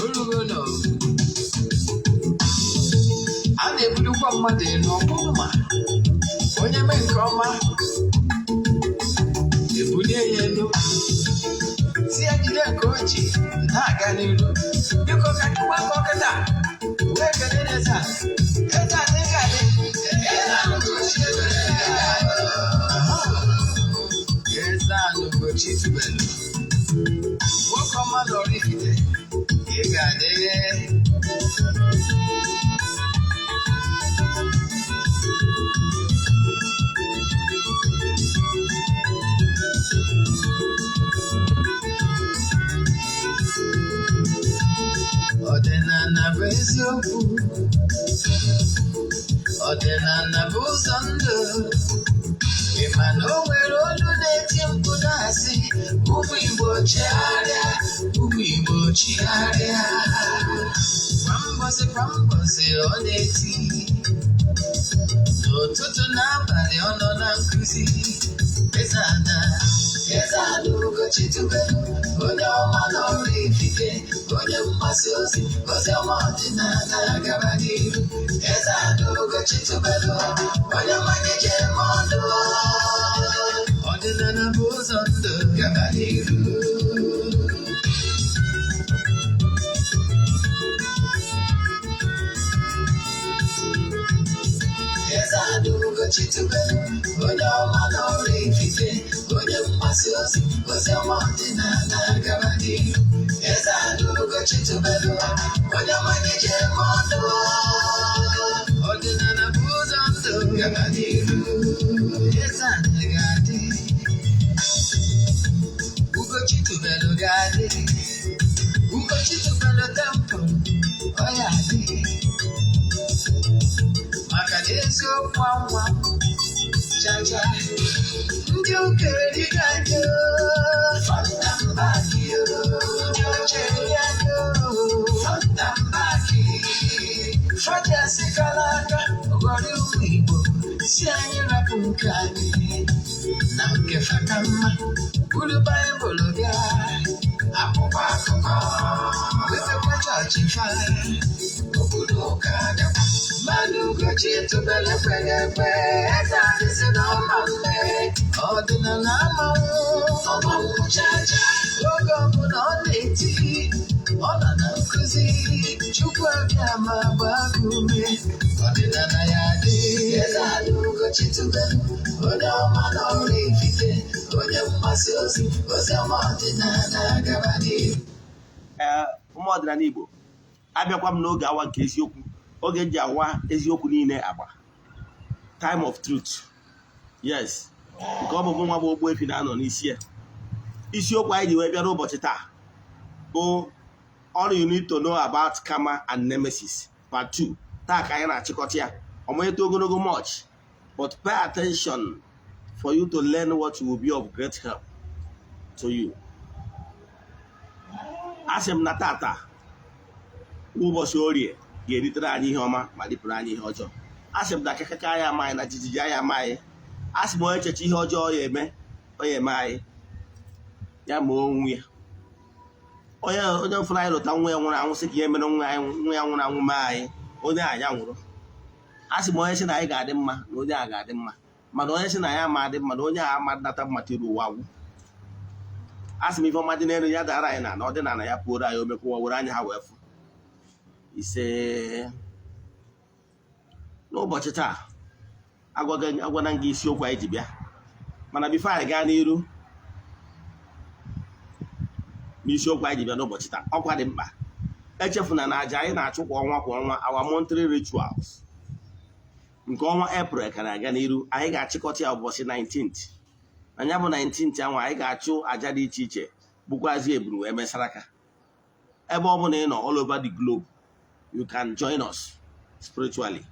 Orugo nọ. A na-ebulukwa mmadụ elu ọbụrụ ma onye mee nke ọma, ebulie ya elu, si ya jide nke o ji na-aga n'iru. Biko, ka anyị gbakọ kịta wee kelee eze a. Eze a dị ka adị. Eze a Ugochi tubelu. Eze a Ugochi tubelu. Nwoke ọma na Oraifite, ị ga-adị. Ọdịnala bụ eziokwu, ọdịnala bụ ụzọ ndụ. Ị ma na o nwere olu na-eti mkpu na-asị, "Ụmụ Igbo, chigharịa, ụmụ Igbo, chigharịa." Kwa mbọsị kwa mbọsị ọ na-eti, n'ụtụtụ n'abalị ọ nọ na nkụzi. Eze Ana, Eze Ana Ugochi tubelu, onye ọma na Oraifite, onye mgbasa ozi ozi ọma ọdịnala gaba n'iru. Eze Ana Ugochi tubelu, onye mmanya ji eme ọnụ. Ọdịnala bụ ụzọ ndụ, gaba n'iru. Eze Ana Ugochi tubelu, onye ọma na Oraifite, onye mgbasa ozi ozi ọma ọdịnala gaba n'iru. Eze Ana Ugochi tubelu, onye mmanya ji eme ọnụ. Ọdịnala bụ ụzọ ndụ, gaba n'iru. Eze Ana ga-adị, Ugochi tubelu ga-adị, Ugochi tubelu temple ọ ya adị, maka na eziokwu anwa chacha. Ndị ụka erigo anyị, front and back. Ndị oche eri anyị, front and back. Fajasị kara aka ghọrọ ụmụ Igbo, si anyị rapụ nke anyị na nke faka mma. Buru Baịbụl bịa, akwụkwọ akụkọ, wepekwa chọọchị fa, obodo ụka bịakwa. Mmadụ Ugochi tubelu ekweghị ekwe, eze adịsị na ọma mme, ọdịnala amanwụ ọmanwụ chacha. Oge ọbụla ọ na-eti, ọ nọ na nkụzi. Chukwu abịa ma gbaa gị ume, ọdịnala ya dị. Eze Ana Ugochi tubelu, onye ọma na Oraifite, onye mgbasa ozi ozi ọma ọdịnala gaba n'ihu. Ee, ụmụ ọdịnala Igbo, abịakwa m n'oge awa nke eziokwu, oge m ji awa eziokwu niile agba, time of truth. Yes, nke ọ bụ mụ nwa bụ Ogbuefi na-anọ n'isi ya. Isiokwu anyị ji wee bịa n'ụbọchị taa bụ "All you need to know about karma and nemesis part 2". Taa ka anyị na-achịkọta ya. Ọmanyete ogologo much, but pay attention for you to learn what will be of great help to you. Asị m na tata, ụbọchị Orie, ga-eritere anyị ihe ọma ma ripụrụ anyị ihe ọjọọ. Asị m na akakaka anyị ama anyị, na jijiji anyị ama anyị. Asị m, onye echeche ihe ọjọọ ya eme, ọ ya eme anyị, ya ma onwe ya. Onye onye fụrụ anyị lụta nwa ya nwụrụ anwụ, sị ka ihe mere nwa anyị, nwa ya nwụrụ anwụ mee anyị, onye a ya nwụrụ. Asị m, onye sị na anyị ga-adị mma, na onye a ga-adị mma, mana onye sị na ya ama adị mma, na onye a ama nata mma tiri ụwa gwụ. Asị m, ife ọma dị n'elu ya dara anyị na ọdịnala ya pụoro anyị, omekwa were anya ha wee fụ. Ise. N'ụbọchị taa, agwana gị isiokwu anyị ji bịa, mana before anyị gaa n'iru n'isiokwu anyị ji bịa n'ụbọchị taa, ọkwa dị mkpa. Echefuna na aja anyị na-achụ kwa ọnwa kwa ọnwa, our monthly rituals, nke ọnwa April ka na-aga n'iru. Anyị ga-achịkọta ya ụbọchị 19th. Na ya bụ 19th anwa, anyị ga-achụ aja dị iche iche, bụkwazi eburu wee mesara aka. Ebe ọ bụla ị nọ all over the globe, you can join us spiritually.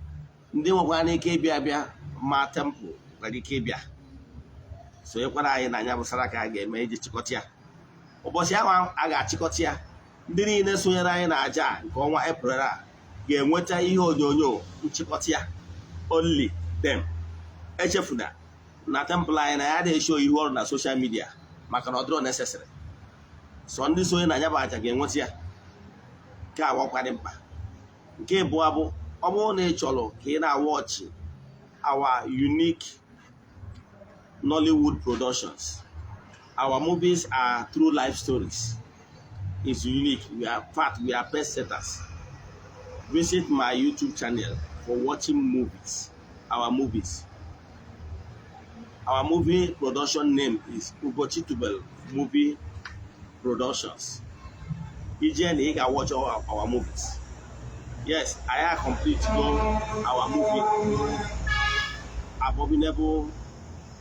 Ndị nwekwara ike ịbịa abịa ma temple nwere ike ịbịa sonyekwara anyị na anya bụ saraka a ga-eme iji chịkọta ya. Ụbọchị ahụ a ga-achịkọta ya, ndị niile sonyere anyị na aja a nke ọnwa April a ga-enweta ihe onyonyo nchịkọta ya, only them. Echefuna na temple anyị na ya na-esho ihu ọrụ na social media, maka na ọ dịrọ necessary. Sọ ndị sonye na ya bụ aja ga-enweta ya. Nke a ọkwa dị mkpa. Nke ịbụọ bụ, ọ bụrụ na ị chọrọ ka ị na-awatch our unique Nollywood productions, our movies are true life stories. It's unique. We are fact, we are best setters. Visit my YouTube channel for watching movies, our movies. Our movie production name is Ugochi Tubel Movie Productions. Ije na ị ga-watch all our movies. Yes, I have complete go our movie Abominable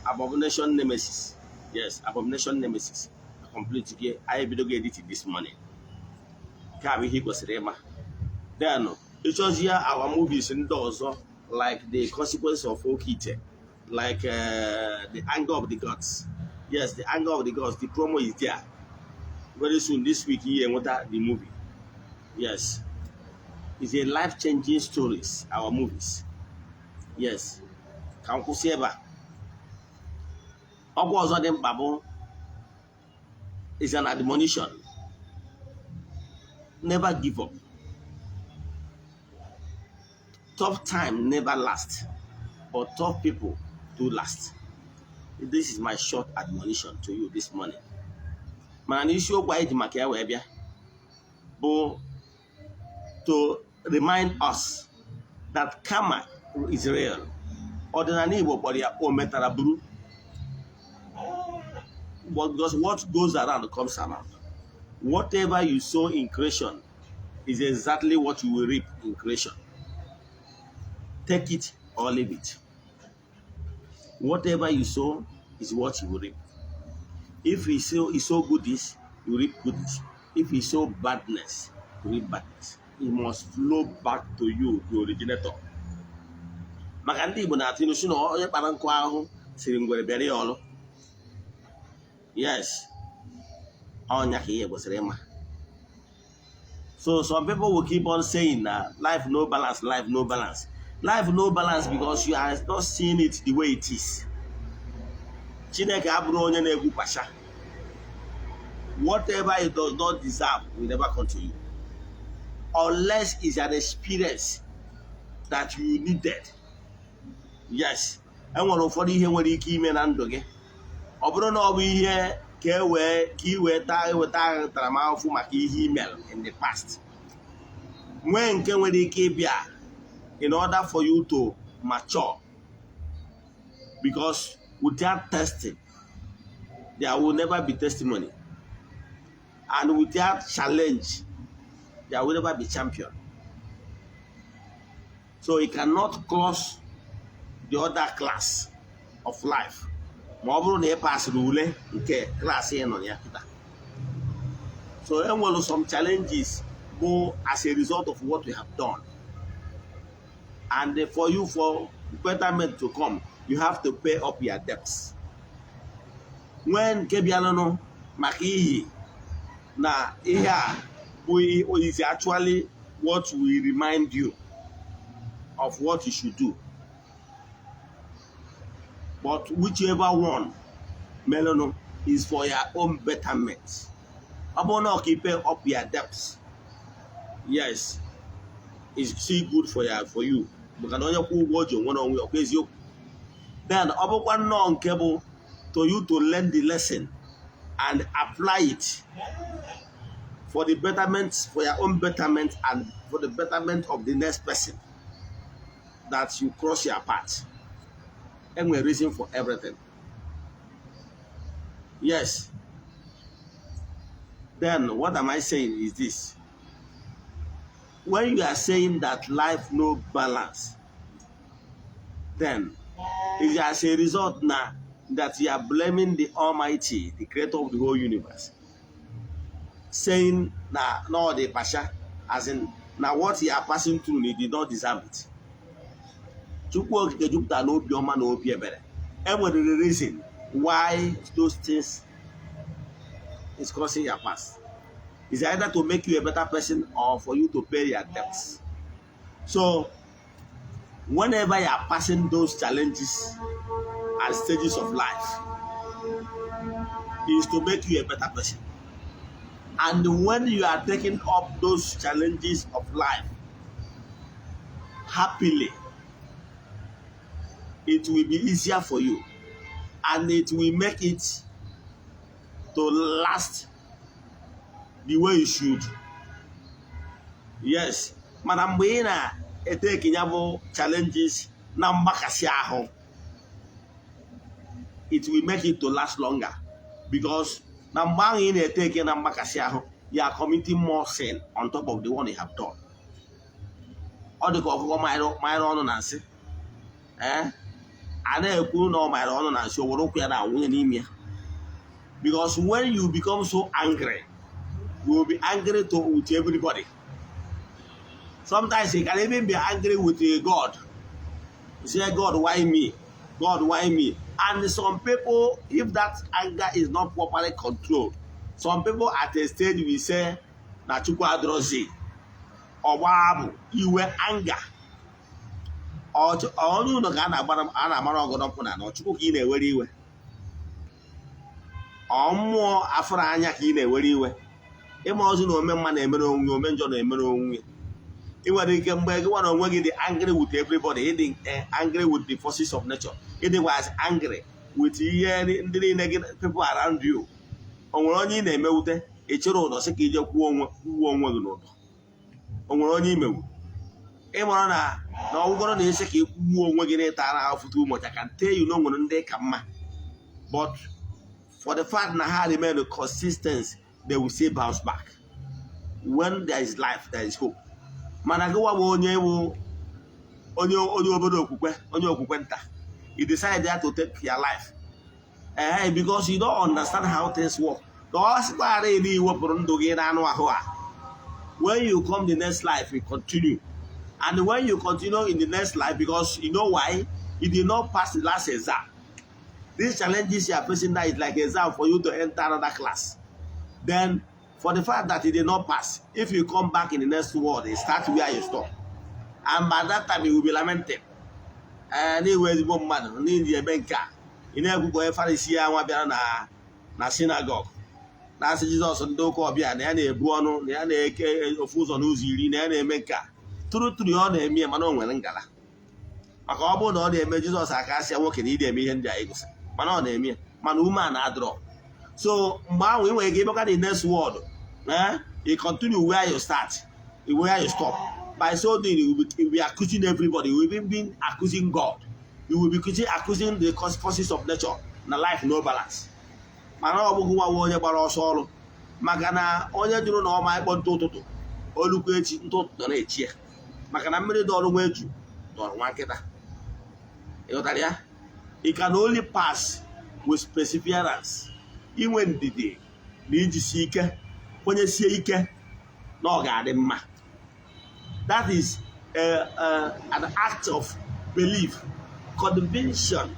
Abomination Nemesis. Yes, Abomination Nemesis complete gị. Anyị ebidogo edit this morning. Nke a bụ ihe ị kwesịrị ịma. Then ịchọzie our movies ndị ọzọ, like The Consequence of Okite, like The Anger of the Gods. Yes, The Anger of the Gods, the promo is there. Very soon, this week, ihe enweta the movie. Yes, it's a life-changing stories, our movies. Yes, ka m kwụsị ebe a. Ọkwa ọzọ dị mkpa bụ is an admonition: never give up. Tough time never last, but tough people do last. This is my short admonition to you this morning. Mana n'isiokwu anyị ji maka ya wee bịa bụ to remind us that karma is real. Ọdịnala Igbo kpọrọ ya o metara buru, because what goes around comes around. Whatever you sow in creation is exactly what you will reap in creation. Take it or leave it. Whatever you sow is what you will reap. If you sow goodies, you reap goodies. If you sow badness, you reap badness. It must flow back to you, the originator. Maka ndị Igbo na-atụ ilu si na onye kpara nkụ ahụhụ siri ngwere bịara ya ọlụ. Yes, ọnya ka ihe kwesịrị ịma. So some people will keep on saying na life no balance, life no balance, life no balance, because you are not seeing it the way it is. Chineke abụrụ onye na-egwu pasha. Whatever it does not deserve will never come to you unless it's an experience that you needed. Yes, enwere ụfọdụ ihe nwere ike ime na ndụ gị, ọ bụrụ na ọ bụ ihe ka e wee ka ị wee taa eweta ntaramahụhụ maka ihe email in the past, nwee nke nwere ike ịbịa in order for you to mature, because without testing there will never be testimony, and without challenge there will never be champion. So you cannot cross the other class of life ma ọ bụrụ na ị pasịrị ule nke class ị nọ ya kịta. So e nwere some challenges bụ as a result of what we have done, and for you, for betterment to come, you have to pay up your debts. Nwee nke bịaranụ maka ihi na ihe a bụ is actually what will remind you of what you should do. But whichever one merenụ is for your own betterment. Ọ bụrụ na ọ ka pay up your debts, yes, it's still good for you, maka na onye kwụ ụgwọ o ji onwere onwe ọkwa eziokwu. Then ọ bụkwa nnọọ nke bụ to you to learn the lesson and apply it for the betterment, for your own betterment and for the betterment of the next person that you cross your path. Enwere reason for everything. Yes. Then what am I saying is this: when you are saying that life no balance, then is as a result now that you are blaming the Almighty, the creator of the whole universe, saying na no the pasha, as in na what you are passing through, you did not deserve it. Chukwu Okike jupụtara n'obi ọma na obi ebere. Enwere reason why those things is crossing your path. Is either to make you a better person or for you to pay your debts. So whenever you are passing those challenges and stages of life, is to make you a better person. And when you are taking up those challenges of life happily, it will be easier for you and it will make it to last the way you should. Yes, mana mgbe ị na-eteki ya bụ challenges na mgbakasị ahụ, it will make it to last longer, because na mgbe ahụ ị na-eteki na mgbakasị ahụ, you are committing more sin on top of the one you have done. Ọ dị ka ọkụkọ manyere ọnụ na nsị. Ee, a na-ekwu na ọ manyere ọnụ na nsị, o were ụkwụ ya na-awụnye n'ime ya, because when you become so angry, you will be angry with everybody. Sometimes you can even be angry with God. You say, "God, why me? God, why me?" And some people, if that anger is not properly controlled, some people at a stage will say na Chukwu adịrọzi. Ọgba bụ iwe, anger. Onye ụlọ ka a na-amara ọgọdọ mpụ na Chukwu ka ị na-ewere iwe, ọ mmụọ afụrụ anya ka ị na-ewere iwe. Ịma ọzọ na ome mma na-emere onwe, ome njọ na-emere onwe. Ị nwere ike mgbe gị nwere onwe gị dị angry with everybody, ịdị angry with the forces of nature, ịdịkwa angry with ihe ndị niile gị, people around you. O nwere onye ị na-emewute, ị chịrị ụdọ sị ka ije kwuo onwe gị n'ụdọ. O nwere onye imewu, ị mara na ọgwụgọrọ na-esi ka ị kwuo onwe gị n'ịta ara ahụ too much. I can tell you na o nwere ndị ka mma, but for the fact na ha remain consistent, they will still bounce back. When there is life, there is hope. Mana gị nwa bụ onye bụ onye obere okwukwe, onye okwukwe nta, you decide to take your life because you don't understand how things work. Ka ọ sịkwara iri iwepụrụ ndụ gị n'anụ ahụ a, when you come the next life, you continue. And when you continue in the next life, because you know why you did not pass the last exam, these challenges you are facing now is like exam for you to enter another class. Then for the fact that you did not pass, if you come back in the next world, you start where you stop, and by that time you will be lamenting. Ee, n'iwe ezigbo mmadụ n'ihi ebe nke a ị na-ekwukwa, onye Farisi ya nwa bịara na synagogue na-asị Jizọs ndị ụka ọbịa na ya na-ebu ọnụ, na ya na-eke ofu ụzọ n'ụzọ iri, na ya na-eme nke a tụrụ tụrụ ya, ọ na-eme ya, mana o nwere ngala. Maka ọ bụrụ na ọ na-eme, Jizọs aka asị ya, "Nwoke, na ị eme ihe ndị a egosi," mana ọ na-eme ya, mana ume a na-adọrọ. So mgbe ahụ ị nwere ike ịbịakwa the next world, you continue where you start, where you stop. By so doing, you will be accusing everybody. You will be accusing God, you will be accusing the forces of nature na life no balance. Mana ọ bụghị nwa onye gbara ọsọ ọrụ, maka na onye jụrụ na ọma ịkpọ ntụ ụtụtụ olukwu echi, ntụ ụtụtụ na-echi ya, maka na mmiri dọrọ nwa eju dọrọ nwa nkịta. Ịghọtara ya? You can only pass with perseverance, inwe ndidi na ijisi ike, kwenyesie ike na ọ ga-adị mma. That is an act of belief, conviction,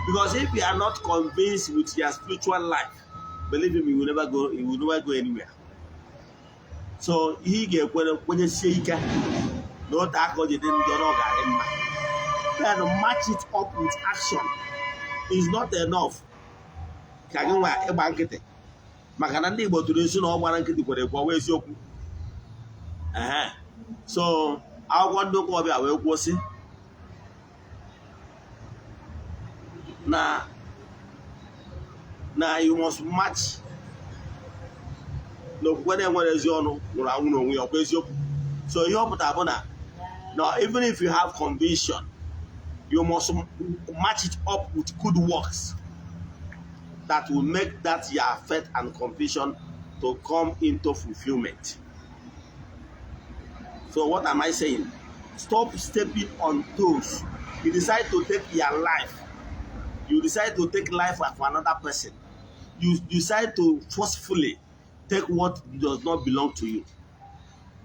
because if you are not convinced with your spiritual life, believe me, you will never go anywhere. So ihe ị ga-ekwere, kwenyesie ike na ote aka o ji dị njọ na ọ ga-adị mma, then match it up with action. Is not enough ka gị nwa ịgba nkịtị, maka na ndị Igbo tụrụ esi na ọ gbara nkịtị kwere ekwe ọwa eziokwu. Ehe, so akwụkwọ ndị ụka ọbịa wee kwuo sị na you must match na okwukwe na-enwere ezi ọnụ nwụrụ anwụ n'onwe ya. Ọkwa eziokwu? So ihe ọ pụtara bụ na even if you have conviction, you must match it up with good works that will make that your faith and conviction to come into fulfillment. So what am I saying? Stop stepping on toes. You decide to take your life, you decide to take life of another person, you decide to forcefully take what does not belong to you.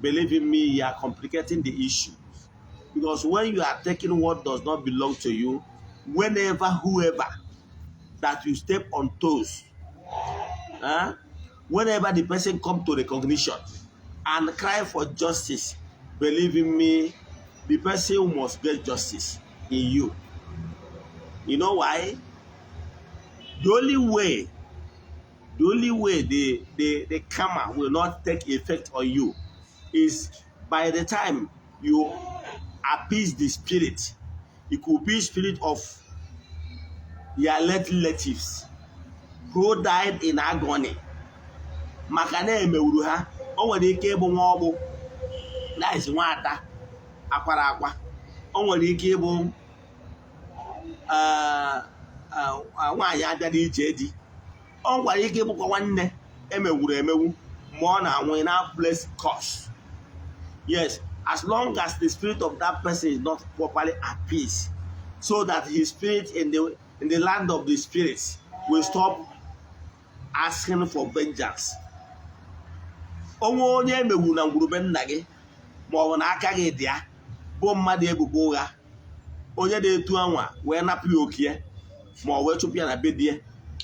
Believe in me, you are complicating the issue, because when you are taking what does not belong to you, whenever, whoever that you step on toes, whenever the person come to recognition and cry for justice, believe in me, the person must get justice in you. You know why? The only way The only way the karma will not take effect on you is by the time you appease the spirit. It could be spirit of your late relatives who died in agony maka na emewuru ha. O nwere ike ịbụ nwa ọgbụ, that is, nwaada akwara akwa. O nwere ike ịbụ nwaanyị abịara ije di. O nwekwara ike ịbụkwa nwanne emewuru emewu mgbe ọ na-anwụ na place curse. Yes, as long as the spirit of that person is not properly at peace, so that his spirit in the land of the spirits will stop asking for vengeance. Onwe onye emegbu na ngwurube nna gị, ma ọ bụ na aka gị dị ya, bụ mmadụ ebubo ụgha, onye na-etu anwa wee napụ ya okie, ma ọ wee chụpụ ya na be di ya,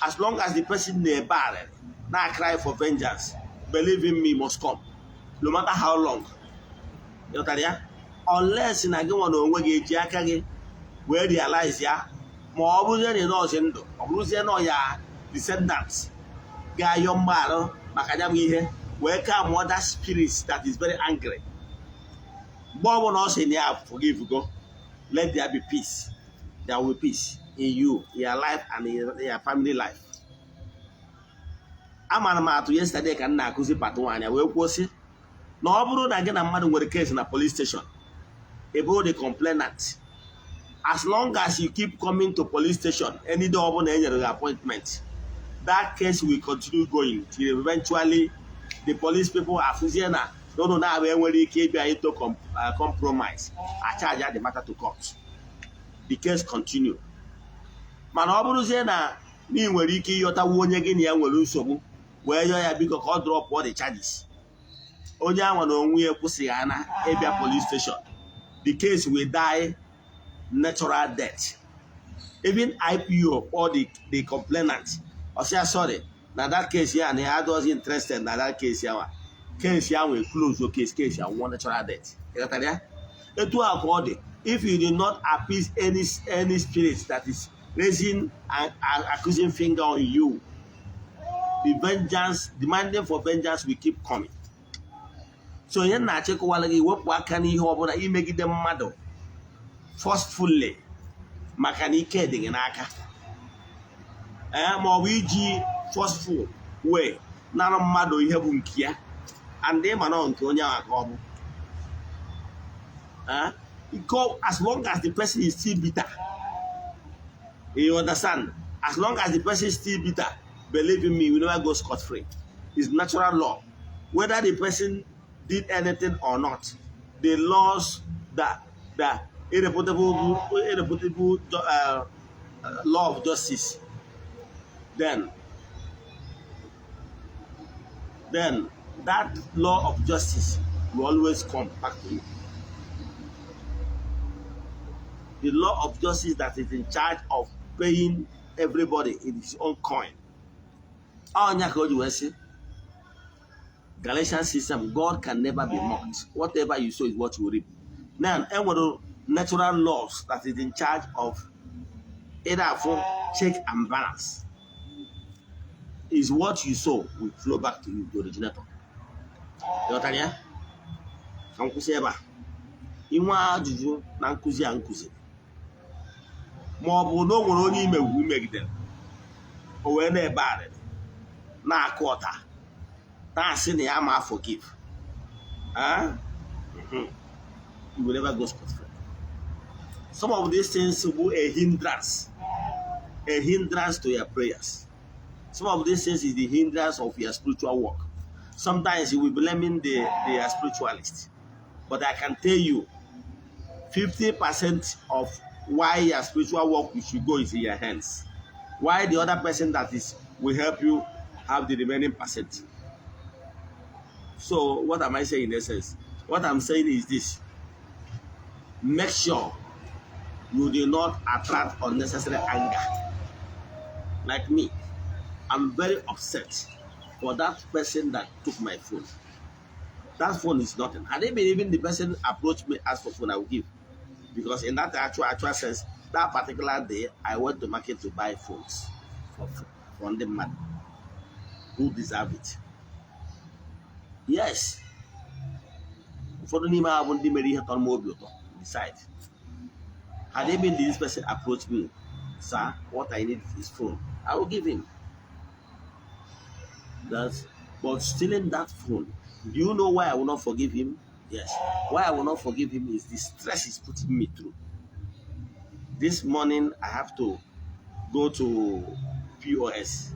as long as the person na-ebe arịrị na cry for vengeance, believe in me, must come, no matter how long. Ịghọtara ya? Unless na gị nwa na onwe gị eji aka gị wee realize ya, ma ọ bụrụzie na ị nọọsị ndụ, ọ bụrụzie na ya descendants ga-ayọ mgbaghara maka ya bụ ihe, wee calm other spirits that is very angry. Mgbe ọbụla ọ sị na ya forgive go, let there be peace, there will be peace in you, in your life and in your family life. Amara m atụ yesterday ka m na-akụzi part nwaanyị wee kwuo sị na ọ bụrụ na gị na mmadụ nwere case na police station, ị bụrụ the complainant, as long as you keep coming to police station any day ọbụla e nyere gị appointment, that case will continue going till eventually the police people afụzie na n'ụlọ na-abụ enwere ike ịbịa into compromise, acharge the matter to court, the case continue. Mana ọ bụrụzie na ị nwere ike ịghọtawu onye gị na ya nwere nsogbu, wee yọọ ya biko ka ọ drop all the charges, onye anwa na onwe ya kwụsịghị ana ịbịa police station, the case will die natural death. Even IPO or the complainant, ọ sị ya sorry na that case ya na ya adịghịzi interested na that case ya nwa, case ya nwee close o case ya nwụọ natural death. Ịghọtara ya? Etu a ka ọ dị. If you did not appease any spirit that is raising an accusing finger on you, the vengeance, demanding for vengeance, will keep coming. So ihe na-achịkọwala gị, wepụ aka n'ihe ọbụla imegide mmadụ forcefully maka na ike dị gị n'aka, ee, ma ọ bụ iji forceful way nara mmadụ ihe bụ nke ya, and ịma na nke onye ahụ ka ọ bụ. As long as the person is still bitter, you understand, as long as the person is still bitter, believe in me, you will never go scot free. It's natural law. Whether the person did anything or not, the laws that the irrefutable law of justice, then that law of justice will always come back to you. The law of justice that is in charge of paying everybody in his own coin. Ọnya ka o ji wee sị Galatians system, God can never be mocked. Whatever you sow is what you reap. Now, enwere natural laws that is in charge of either for check and balance. Is what you sow will flow back to you, the originator. Ịghọtara ya? Ka m kwụsị ebe a. Inwe ajụjụ na nkụzi a nkụzi, ma ọ bụ na o nwere onye imegwu imegidere, o wee na-ebe arịrị na-akụ ọta na-asị na ya ma forgive. Ah? You will never go scot free. Some of these things will a hindrance to your prayers. Some of these things is the hindrance of your spiritual work. Sometimes you will be blaming the spiritualist, but I can tell you 50% of why your spiritual work you should go is in your hands. Why the other person that is will help you have the remaining percent. So what am I saying in essence? What I'm saying is this: make sure you do not attract unnecessary anger. Like me, I'm very upset for that person that took my phone. That phone is nothing. Had it been even the person approached me, ask for phone, I would give. Because in that actual sense, that particular day, I went to market to buy phones for the man. who deserve it. Yes, ụfọdụ n'ime ha bụ ndị mere ihe tọrọ m obi ụtọ. Decide, had it been this person approach me, "Sir, what I need is phone," I will give him that. But stealing that phone, do you know why I will not forgive him? Yes, why I will not forgive him is the stress he's putting me through. This morning I have to go to POS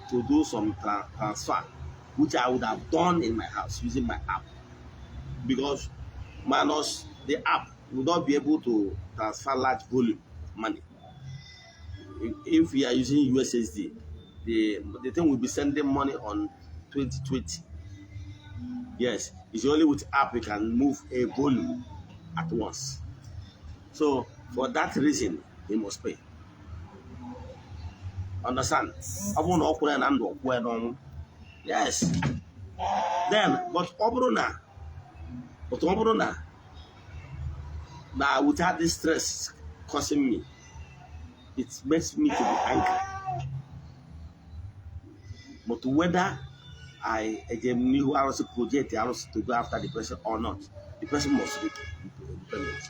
to do some transfer, which I would have done in my house using my app, because minus the app will not be able to transfer large volume of money. If we are using USSD, the thing will be sending money on 2020. Yes, it's only with app you can move a volume at once. So for that reason, he must pay. Understand? Ọ bụrụ na ọ kwụrụ ya na ndụ, ọ kwụọ ya n'ọnwụ. Yes. Then, but ọ bụrụ na without this stress causing me, it makes me to be angry. But whether I eje m n'ihu arụsị, project arụsị to go after the person or not, the person must reap the payment.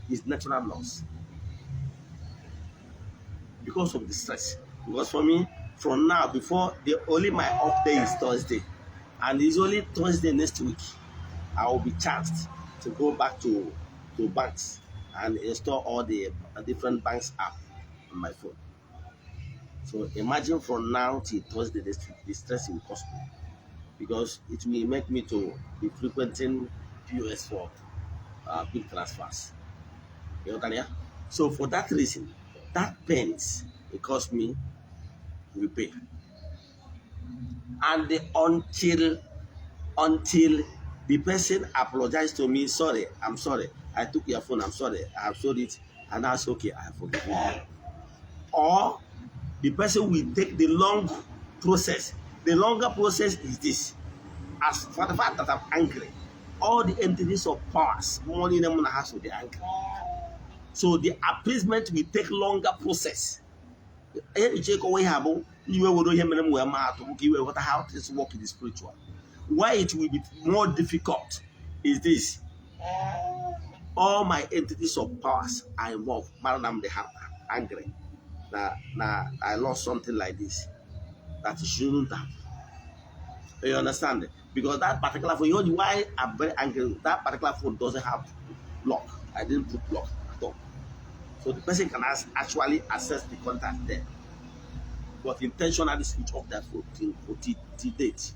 It's natural laws. Because of the stress. Because for me, from now, before the only my off day is Thursday, and it's only Thursday next week, I will be charged to go back to banks and install all the different banks app on my phone. So imagine from now till Thursday next week, the stress will cost me, because it will make me to be frequenting POS for big transfers. You know ya? So for that reason, that pains it cost me, we pay. And until the person apologized to me, "Sorry, I'm sorry, I took your phone, I'm sorry, I've sold it," and that's okay, I forgive you. Or the person will take the long process. The longer process is this. As for the fact that I'm angry, all the entities of powers, money them in the house will be angry. So the appeasement will take longer process. Ihe nche kọwa ihe a bụ iwe were ihe mere m wee maa atụ ka iwe ghọta how things work in the spiritual. Why it will be more difficult is this: all my entities of powers are involved. Mara na m dị ha angry na I lost something like this that shouldn't have. You understand? Because that particular phone, you know why I'm very angry? That particular phone doesn't have lock. I didn't put lock at all. So the person can actually access the contact there. But intentionally switch off that phone till date.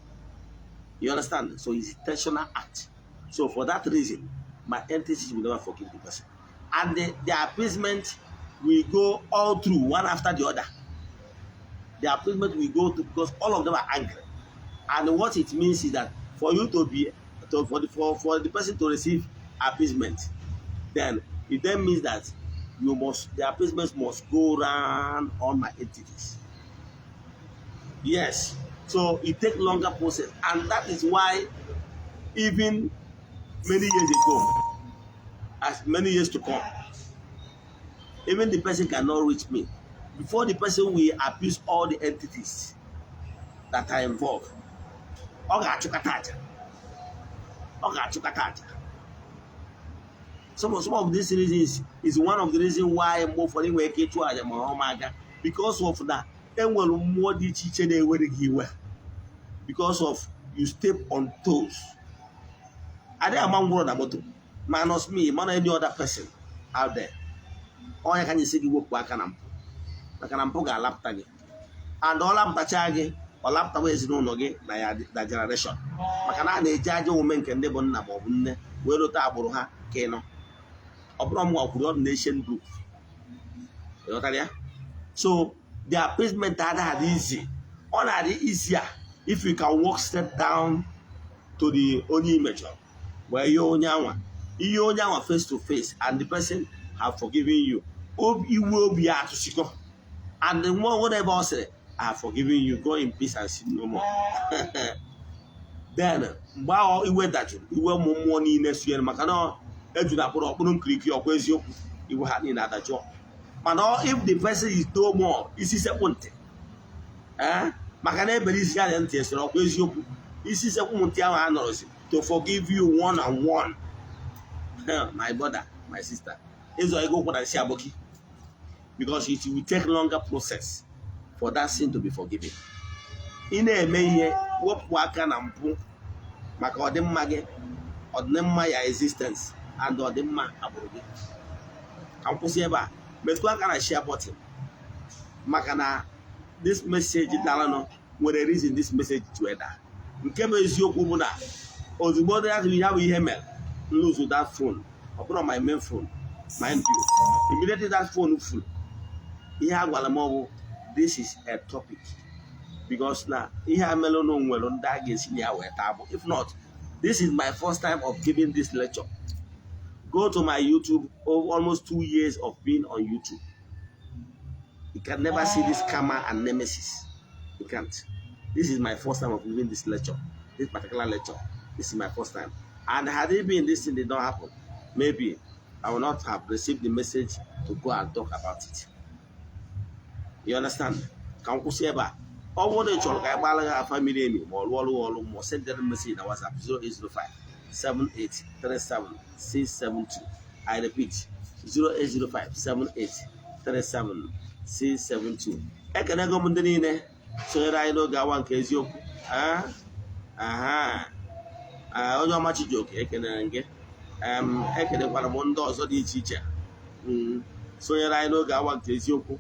You understand? So it's intentional act. So for that reason, my entities will never forgive the person. And the appeasement will go all through one after the other. The appeasement will go to, because all of them are angry. And what it means is that for you to be to, for the person to receive appeasement, then it then means that you must the appeasement must go round all my entities. Yes. So it take longer process. And that is why even many years ago, as many years to come, even the person cannot reach me. Before the person will appease all the entities that are involved, ọ ga-achụkata aja. Ọ ga-achụkata aja. Some of these reasons is one of the reasons why mgbe ụfọdụ nwere ike ịchụ aja ma ọ ma aga, because of na enwere mmụọ dị iche iche na-ewere gị iwe because of you step on toes. Adịghị ama ngwụrọ na moto, minus me, mana any other person out there. Onye ka anyị si gị wepụ aka na mpụ, maka na mpụ ga-alapụta gị, and ọ lapụtacha gị, ọ lapụtawa ezinụlọ gị na ya na generation, maka na a na-eji ajọ omume nke ndị bụ nna ma ọ bụ nne wee rote agbụrụ ha ka ị nọ. Ọ bụrụ m kwuru, ọ dị na ancient book. Ịghọtara ya? So the appeasement adịghị adị easy. Ọ na-adị easier if you can walk step down to the onye imejọrọ, wee yọọ onye anwa, ihe onye anwa face to face, and the person have forgiven you. Iwe obi ya atụsịkọ, and the one, whatever ọ sịrị, "I have forgiven you, go in peace and sin no more," then mgbe ahụ iwe dajụrụ, iwe ụmụ mmụọ niile sonyere, maka na ejuna akpụrụ ọkpụrụ nkirikiri ọkwa eziokwu, iwe ha niile adajụọ. Mana if the person is no more, isi sekpụ ntị, eh? Maka na ebere isi ya na ntị esere ọkwa eziokwu isi sekwu m ntị ahụ a nọrọzi to forgive you one on one. My brother, my sister, ịzọ ego ụkwụ na nsị aboki, because it will take longer process for that sin to be forgiven. Ị na-eme ihe, wepụ aka na mpụ maka ọdịmma gị, ọdịmma ya existence and ọdịmma agbụrụ gị. Ka m kwụsị ebe a. Metụ aka na share button, maka na this message daranụ nwere reason this message ji wee daa. Nke bụ eziokwu bụ na ozugbo ya bụ ihe mere m lose that phone, ọ bụrụ my main phone, mind you, immediately that phone full, ihe a gwara m bụ this is a topic, because na ihe a mere na nwere ndị a ga-esi na ya wee taa bụ. If not, this is my first time of giving this lecture. Go to my YouTube, over almost 2 years of being on YouTube, you can never see this karma and nemesis. You can't. This is my first time of giving this lecture, this particular lecture. This is my first time, and had it been this thing did not happen, maybe I will not have received the message to go and talk about it. You understand? Ka m kwụsị ebe a. Ọ bụrụ na ị chọrọ ka anyị gbara gị afa miri emi ma ọ rụọ ọrụ ọrụ mmụọ, send them message na WhatsApp 0805 7837 672. I repeat, 0805 7837 672. Ekenego m ndị niile sonyere anyị n'oge awa nke eziokwu. Aha onye ọma Chijioke, ekenere gị. Ekenekwara m ndị ọzọ dị iche iche sonyere anyị n'oge awa nke eziokwu.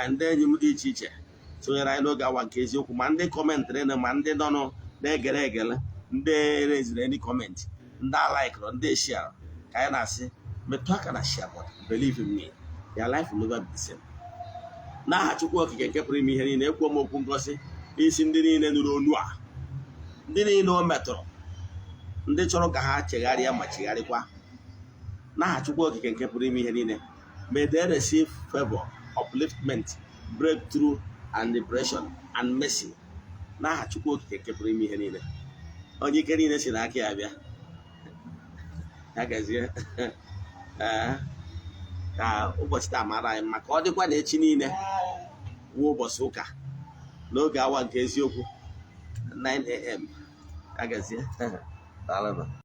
Ndị enyi m dị iche iche sonyere anyị n'oge awa nke eziokwu, ma ndị commentịrị ma ndị nọ na-egere egere, ndị reziri any comment, ndị alikeụrụ, ndị share, ka anyị na-asị metụ aka na share button. Believe in me, your life will never be the same. N'aha Chukwu Okike nke pụrụ ime ihe niile, ekwuo m okwu ngosi n'isi ndị niile nụrụ onu a, ndị niile o metụrụ, ndị chọrọ ka ha chegharịa ma chegharịkwa. N'aha Chukwu Okike nke pụrụ ime ihe niile, may they receive favor, upliftment, breakthrough and liberation and mercy. N'aha Chukwu Okike nke pụrụ ime ihe niile, onye ike niile si n'aka ya bịa, ya gazie. Ee, ka ụbọchị taa mara anyị mma, ka ọ dịkwa na echi niile wuo ụbọchị ụka n'oge awa nke eziokwu, 9 a.m. Ya gazie. Daalụ.